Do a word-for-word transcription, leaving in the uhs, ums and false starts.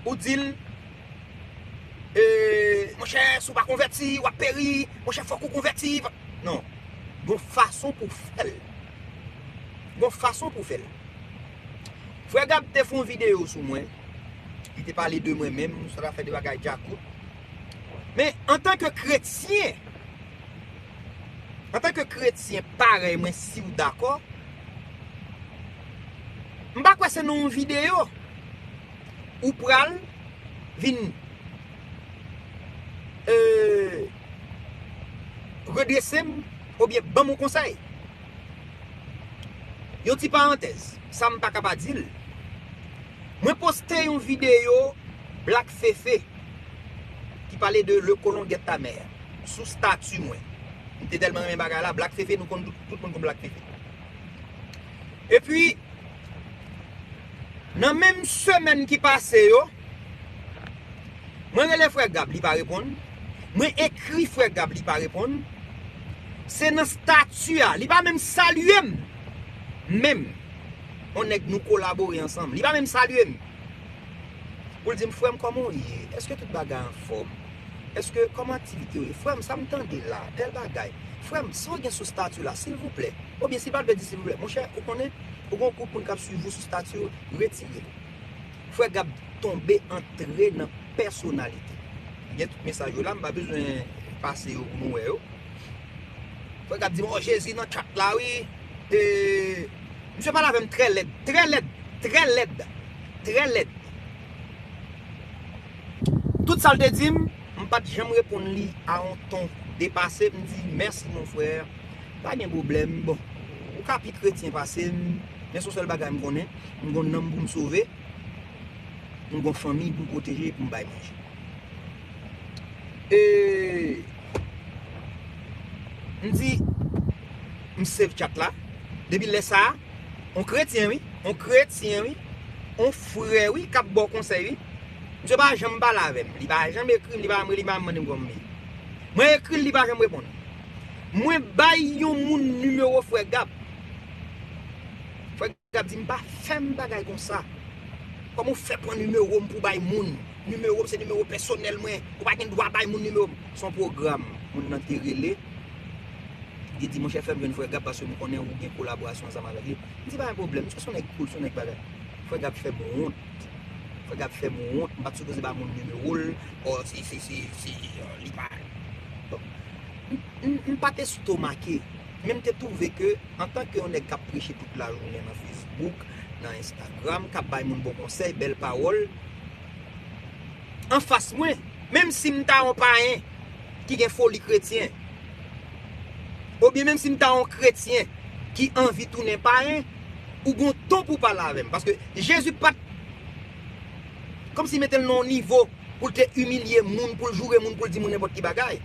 ou di l, e, monchè, si w pa konvèti, w ap peri, monchè, fòk ou konvèti. Non. Gon fason pou w fè l. Gon fason pou w fè l. Frè Gab te fè yon videyo sou mwen. Li te pale de mwen menm, sa ta fè de bagay djakout. Men, antanke kretyen, antanke kretyen parèy mwen, si w dakò, m pa kwè se nan yon videyo ou pral vin, e, redrese m oubyen ban m yon konsèy. Yon ti parantèz, sa m pa ka pa di l. Mwen poste yon videyo Black Fefe ki pale de Le Colon Guette Ta Mère sou stati mwen. M te tèlman renmen bagay la, Black Fefe, nou konn tout, tout moun konn Black Fefe. Epi, nan menm semèn ki pase yo, mwen rele frè Gab, li pa reponn. Mwen ekri frè Gab, li pa reponn. Se nan stati a, li pa menm salye m. Menm, yon nèg nou kolabore ansanm, li pa menm salye m. Pou l di m, "Frè m, kòman w ye? Èske tout bagay anfòm? Èske, kòman aktivite yo ye? Frè m, sa m tande la, tèl bagay. Frè m, sa w gen sou stati la, silvouplè." Oubyen si l pa t vle di silvouplè, monchè, ou konnen, ou gen yon gwoup moun k ap swiv ou sou stati yo, retire l. Frè Gab tonbe antre nan pèsonalite. Gen tout mesaj yo la, m pa bezwen pase yo pou nou wè yo. Frè Gab di m, "O, Jezi nan chat la, wi." E, misye pale avè m trè lèd, trè lèd, trè lèd, trè lèd. Tout sa l te di m, m pa t janm reponn li a yon ton depase. M di, "Mèsi, mon frè. Pa gen pwoblèm. Bon, ou ka pi kretyen pase m, men se yon sèl bagay m konnen. M gon nanm pou m sove. M gon fanmi pou m pwoteje, pou m bay manje." E, m di, m save chat la. Depi lè sa a, on kretyen, wi. On kretyen, wi. On frè, wi, k ap ba w konsèy, wi. Misye pa janm pale avè m. Li pa janm ekri m, li pa janm rele m, li pa janm mande m kòman m ye. Mwen ekri l, li pa janm reponn. Mwen bay yon moun nimewo frè Gab. Frè Gab di m, "Pa fè m bagay konsa. Kòman w fè pran nimewo m pou bay moun? Nimewo m se nimewo pèsonèl mwen. Ou pa gen dwa bay moun nimewo m." Se yon pwogram moun nan te rele. Li di, "Monchè, fè m jwenn frè Gab paske m konnen ou gen kolaborasyon ansanm avèk li." M di, "Pa gen pwoblèm, se yon nèg cool, se yon nèg bagay." Frè Gab fè m wont. Frè Gab fè m wont. M pa t sipoze ba moun nimewo l. O, si, si, si, si, li pa. Bon. M, m, m pa t estomake. Men m te twouve ke, antanke yon nèg k ap preche tout lajounen nan Facebook, nan Instagram, k ap bay moun bon konsèy, bèl pawòl, anfas mwen, menm si m ta yon payen ki gen foli kretyen, oubyen menm si m ta yon kretyen ki anvi tounen payen, ou gon ton pou w pale avè m. Paske Jezi pa t kòmsi mete l nan yon nivo pou l te imilye moun, pou l joure moun, pou l di moun nenpòt ki bagay.